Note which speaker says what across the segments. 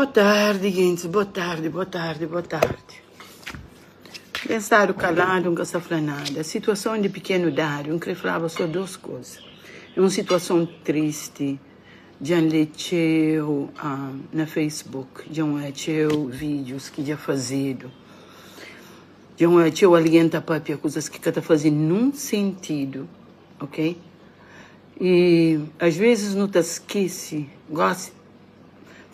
Speaker 1: Boa tardi, gentis. Boa tardi, boa tardi, boa tardi. Ten stadu kaladu, N ka sta fla nada. Situason di pikenu Dáriu, N kre flaba so dos kuza. É un situason tristi. Dja N lé txeu na Facebook, dja N odja txeu vídius ki dja fazedu. Dja N odja txeu algen ta pâpia kuzas ki ka ta faze nun sentidu, ok? I as vezis nu ta skese, gósi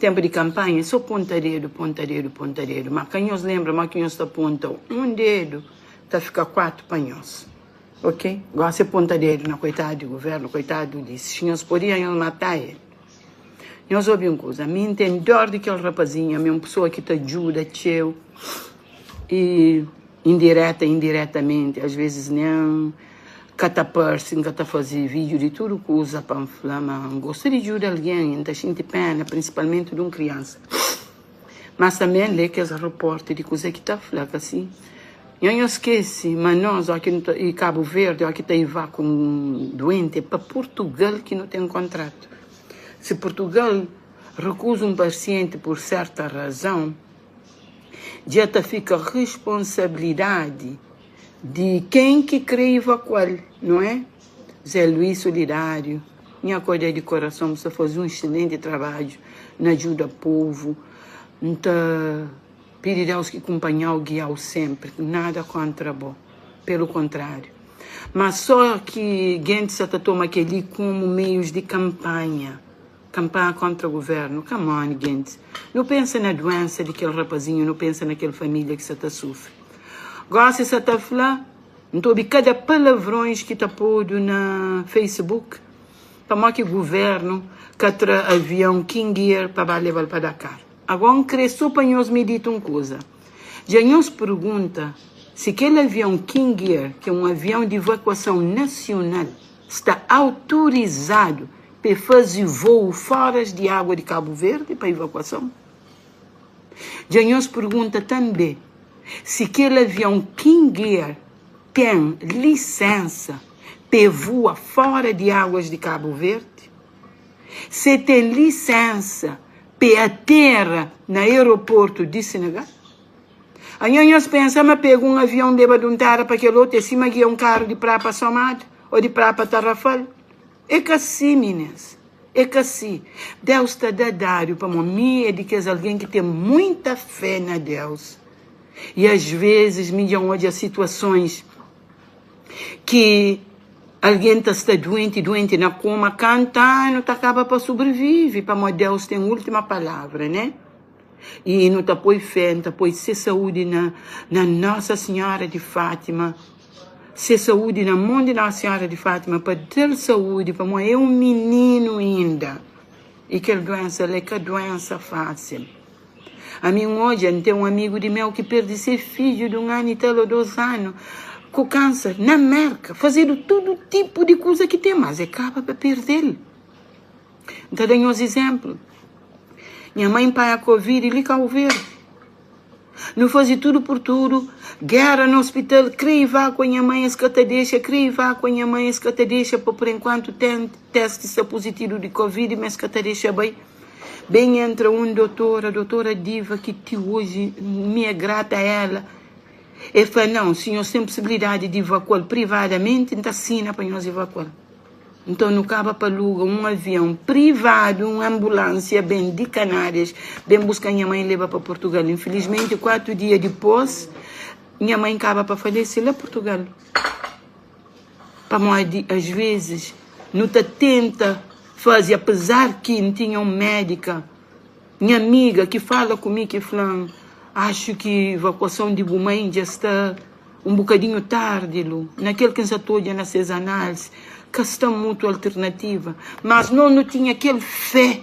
Speaker 1: ténpu di kanpanha é sô ponta dedu, ponta dedu, ponta dedu, má ka nhos lenbra ma ki nhos ta ponta un dedu ta fika kuatu pa nhos, ok? Gósi é ponta dedu na koitadu di govérnu, koitadu di si nhos podia nhos mata el. Nhos obi un kuza, mi N ten dór di kel rapazinhu, ami é un pesoa ki ta djuda txeu i indireta, indiretamenti, as vezis nen ka ta parse, N ka ta faze vídiu di tudu kuza pa N fla ma N gosta di djuda algen i N ta xinti péna, prinsipalmenti di un kriansa. Mas tanbê N lé kes repórti di kuzê ki ta fla ka si. Nho nho skese ma nos óki nu ta i Kabu Verdi óki ta ivakua un duenti é pa Purtugal ki nu ten kontratu. Si Purtugal rekuza un pasienti pur serta razon, dja ta fika responsabilidadi di ken ki kre ivakua-l, nu é? Zé Luís Solidário, nha kodé di korason, bu sta faze un exselenti trabadju na djuda povu. N ta pidi Deus ki kunpanha-u, gia-u senpri. Nada kontra bo, pelu kontráriu. Má só ki gentis sa ta toma kel-li komu meius di kanpanha, kanpanha kontra govérnu. Come on, gentis. Nu pensa na duénsa di kel rapazinhu, nu pensa na kel família ki sa ta sufri. Gósi sa ta fla, N ta obi kada palavrons ki ta podu na Facebook, pamodi ki govérnu ka tra avion King Air pa ba leba-l pa Dakar. Agó N krê sô pa nhos midita un kuza. Dja nhos pergunta si kel avion King Air, ki é un avion di evakuason nasional, sta autorizadu pa e faze voo foras di agua di Kabu Verdi pa evakuason? Dja nhos pergunta tanbe si kel avion King Air ten lisensa pa e voa fora di aguas di Kabu Verdi? Se ten lisensa pe atera na aeroportu di Senegal? Anho nhos pensa ma pega un avion leba di un tera pa kel otu é sima gia un karu di pra pa Somada o di pra pa Tarrafal? É ka si, minis, é ka si. Deus ta da Dáriu pamo mi é di kes algen ki ten muita fé na Deus i as vezis mi dja N odja situasons ki algen ta sta duenti, duenti na koma, kanta anu ta kaba pa sobrevive, pamodi Deus ten última palavra, né? I nu ta poi fé, nu ta poi se saúdi na, na Nossa Senhora de Fátima, se saúdi na mon di Nossa Senhora de Fátima, pa da-l saúdi, pamodi é un mininu inda, i kel duensa la é ka duensa fásil. Ami N odja, N ten un amigu di meu ki perde se fidju di un anu i tal ô dos anu ku kanser na Merka. Fazedu tudu tipu di kuza ki ten, mas e kaba pa perde-l. N ta da nhos izénplu. Nha mãi panha Covid li Kabu Verdi. Nu faze tudu pur tudu, géra na ospital, kre ivakua nha mãi es ka ta dexa, kre ivakua nha mãi es ka ta dexa pa pur enkuantu ten testi sta puzitidu di Covid ma es ka ta dexa bai. Ben entra un dotora, dotora Diva, ki ti oji mi é grata a ela. E fla, Nau, si nhos ten posibilidadi di evakual privadamenti, N ta sina pa nhos evakual. Nton nu kaba pa luga un avion privadu, un anbulansia ben di Kanárias, ben buska nha mai leba pa Purtugal. Infilismenti, kuatu dia dipôs, nha mai kaba pa falese la Purtugal. Pamodi as vezes nu ta tenta faze apezar ki N tinha un médika, nha amiga ki fala ku mi ki fla-m axu ki evakuason di bu mãe dja sta un bokadinhu tardi Lu, na kel ki N sa ta odja na ses análise ka sta mutu alternativa, mas nos nu tinha kel fé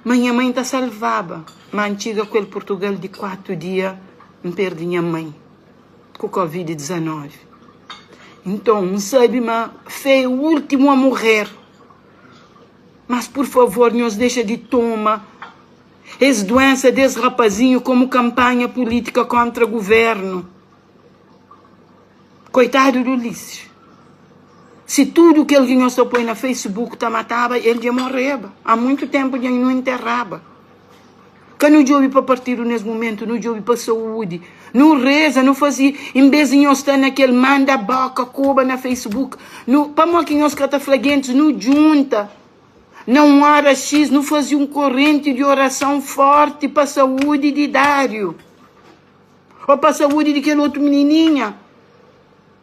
Speaker 1: ma nha mãe ta salvaba, ma N txiga ku el Purtugal di 4 dia N perde nha mãe. ku Covid 19. Nton, N sabe ma fé é últimu a morrer. Mas, pur favor, nhos dexa di toma es duensa des rapazinhu komu kanpanha pulítika kontra guvernu. Koitadu di Ulisses. Si tudu kel ki nhos ta poi na Facebook ta mataba, el dja morreba. Há muitu tenpu dja nu enterraba. Ka nu djobe pa partidu nes mumentu, nu djobe pa saúdi. Nu reza, nu faze, en bes di nhos sta na kel manda boka, koba na Facebook, nu, pamo ki nhos ka ta fla gentis, nu djunta na un ora X, nu faze un korrenti di orason forti pa saúdi di Dário, o pa saúdi di kel otu menininha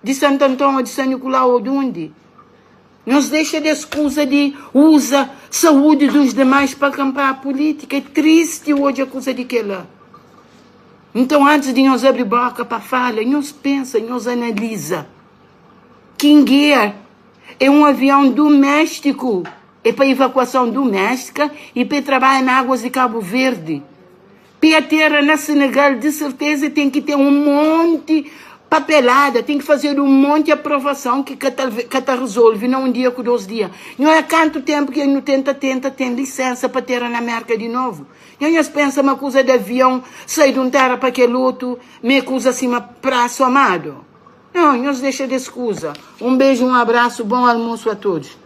Speaker 1: di Santo Antão ou di San Nicolau ou di undi. Nhos dexa di eskuza di uza saúdi dos demais pa kampanha polítika. É tristi odja kuza di kela. Então, antis di nhos abri boka pa fala, nhos pensa, nhos analiza. King Air é un avião doméstico, é pa evakuason doméstika e pa trabalha na águas di Cabo Verde. Pa aterra na Senegal, di serteza ten ki ter un monti papelada, ten ki fazer un monti aprovason ki ka ta resolve na un dia ku dos dia. Não é kantu tempu ki nu tenta ten lisensa pa aterra na América di novu. Nhos pensa ma kuza di avião sai di un terra pa kel otu, me kuza sima prazo amado. Não, nhos dexa di eskuza. Un beijo, un abraço, bom almoço a todos.